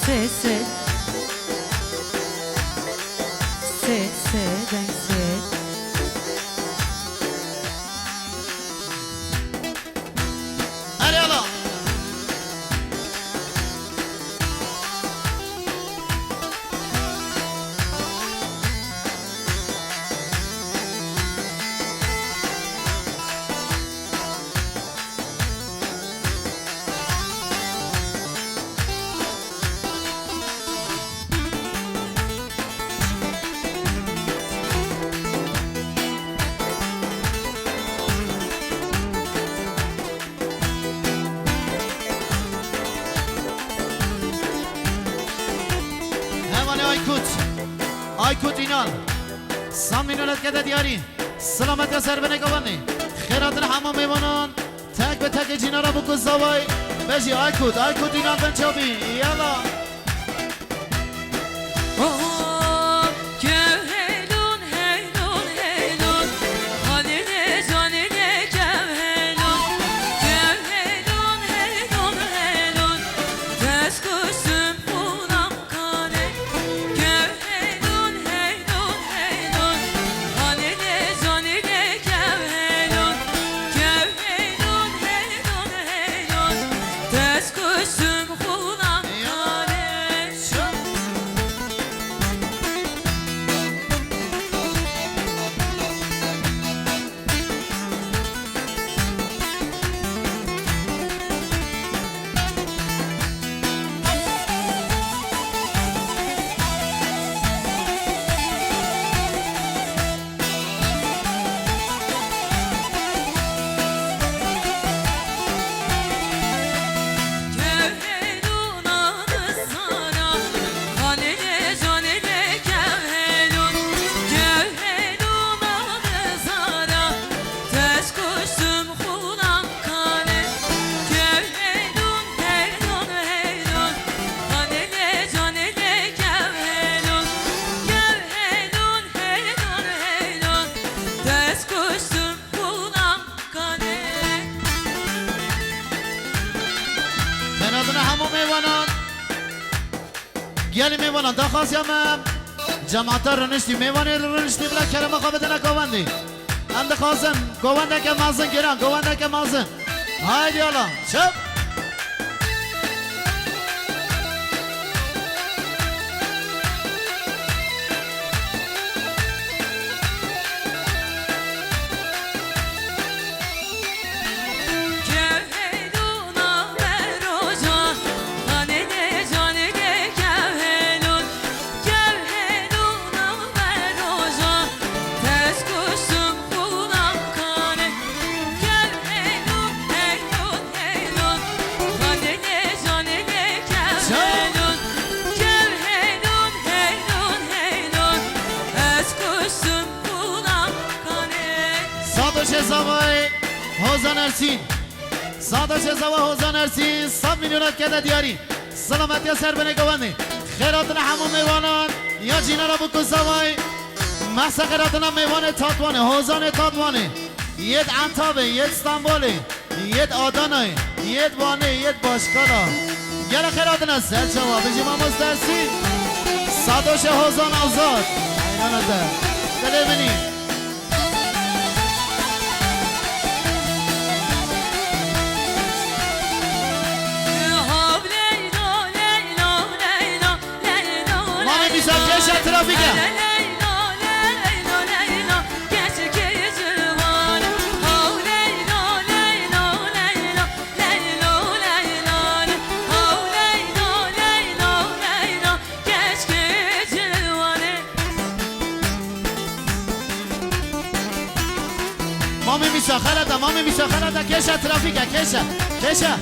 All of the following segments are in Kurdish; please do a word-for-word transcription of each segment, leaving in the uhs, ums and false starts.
Sê, sê. Sê, sê, deng sê. Erê ala. Hevalê Aykut. Aykut Ünal. Samî Nûret kete diyarî. Silametiya ser binê govendê. Xêr hatin hemû mêvanan. Tek bi tekê cînara bû ku zavay. Bejî Aykut, Aykut Ünal ben çavî. Yala. Oh, kev heylûn, heylûn, heylûn. Halîlê canîlê kev heylûn. Kev heylûn, heylûn, heylûn. Dest kuştum xûna kanê. Kev heylûn, heylûn, heylûn. Halîlê canîlê kev heylûn. Kev heylûn, heylûn, heylûn. Dest kuştum xûna kanê. Tenadine hemû mêvanan. Gelî mêvanan daxwaziya me, cemaeta riniştî, mêvanê riniştî bila kerema xwe bidine govendê. Em dixwazin govendeke mezin giran, govendeke mezin. Haydi yala, çap. Sadoşê Zavayê Hozan Ersîn. Sadoşê Zava Hozan Ersîn, sed milyonet kete diyarî. Silametiya ser binê govendê. Xêr hatine hemû mêvanan ya cînara Bûk û Zavayê. Mehsa xêr hatine mêvanê Tatwanê, Hozanê Tatwanê. Yêt Entabê, yêt Stenbolê. Yêt Adanayê, yêt Wanê, yêt Başkala. Gele xêr hatine ser çawa, bijî mamoste Ersîn. Sadoşê Hozan Azad. Heyrana te. Dilê min î. Mamê Mîsa, kêşe trafîk e. Mamê Mîsa xelete, Mamê Mîsa xelete, kêşe trafîk e, kêşe, kêşe.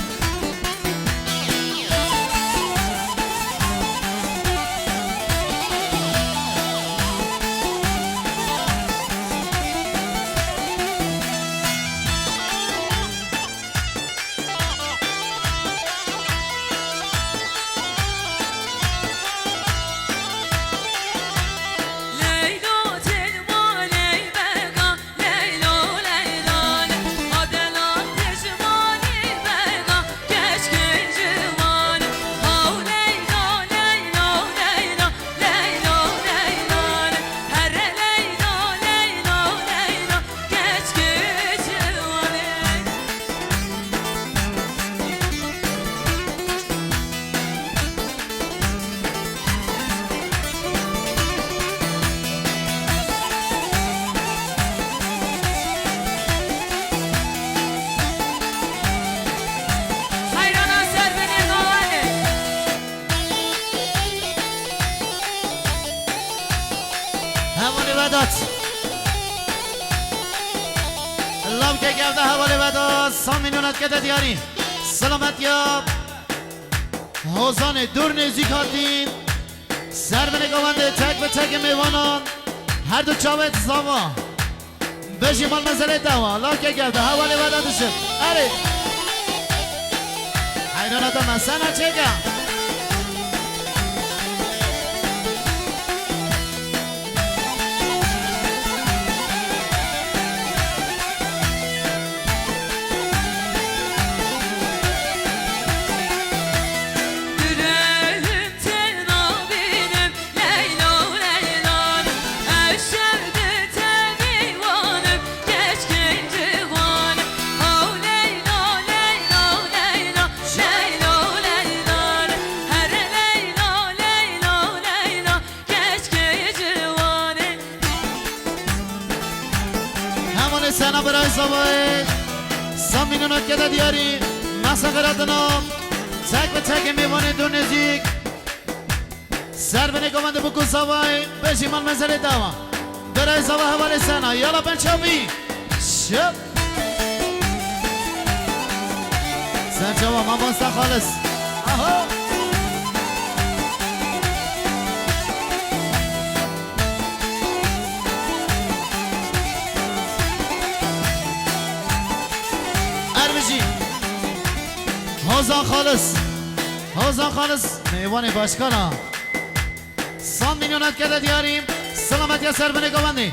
Vedat. Lavke gevde hevalê Vedat. San milyon et kete diyarî. Selametiya Hozanê dûr nêzîk hatî. Ser binê govendê tek bi tek ê mêvanan. Her du çavêt zava. Bijî mal mezelê dewa. Lavke gevde hevalê Vedat dişin. Erê. Heyrana da me sena çêke. Hevalê sena birayê zavayê. San milyon et kete diyarî. Masa xêratina. Tek bi tek ê mêvanê dûr nêzîk. Ser binê govendê bûk û zavayê. Bijî mal mezelê dewa. Birayê zava hevalê sena. Yala ben çavî. Şıp. Serçava, mamosta Xalis. Aha. Erbijî. Hozan Xalis. Hozan Xalis. Mêvanê başkana. San milyon et kete diyarî. Selametiya ser binê govendê.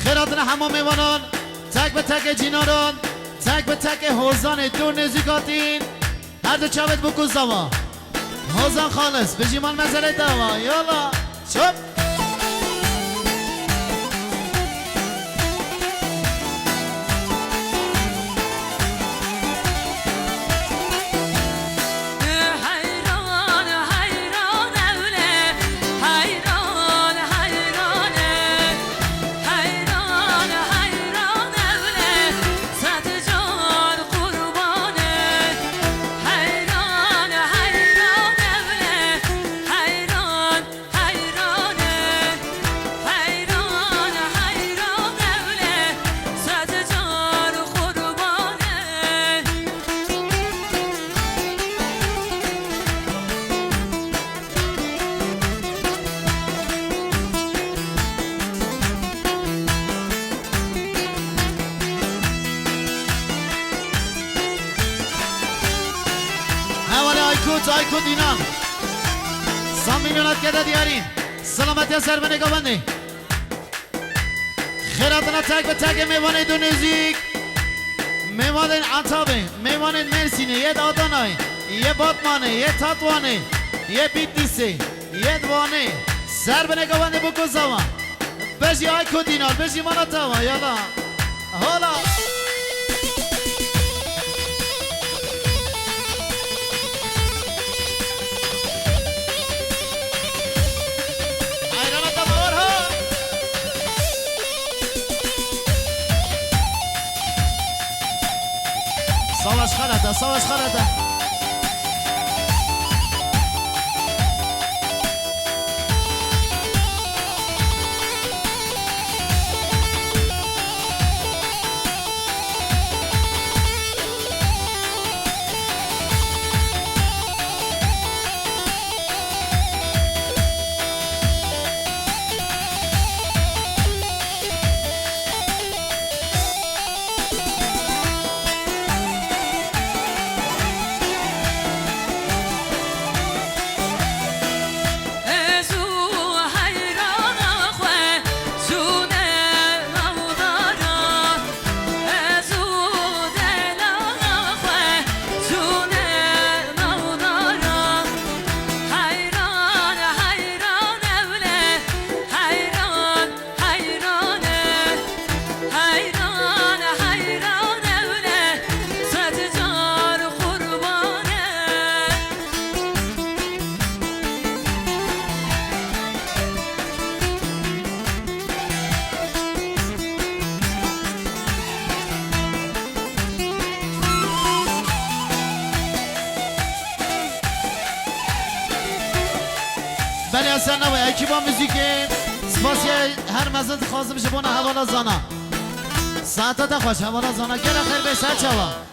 Xêr hatine hemû mêvanan. Tek bi tek ê cînaran. Tek bi tek ê Hozanê dûr nêzîk hatîn. Her du çavêt bûk û zava. Hozan Xalis. Bijî mal mezelê dewa. Yala. Çop. Hevalê Aykut, Aykut İnan. San milyon et kete diyarî. Selametiya ser binê govendê. Xêr hatine tek bi tek ê mêvanê dûr nêzîk. Mêvanên Antabê, mêvanên Mêrsînê, yê Adanayê, yê Batmanê, yê Tatwanê, yê Bitlîsê, yê Wanê. Ser binê govendê bûk û zava. Bijî Aykut İnan, bijî mala dewa, yala. Hala. Hayrana da Orhan. Savaş Karada, Savaş Karada. Belê, ser navê ekiba muzîkê. Spasiya her mezin dixwazim ji bona hevala Zana. Saeta te xweş hevala Zana. Gera xêr bê ser çawa.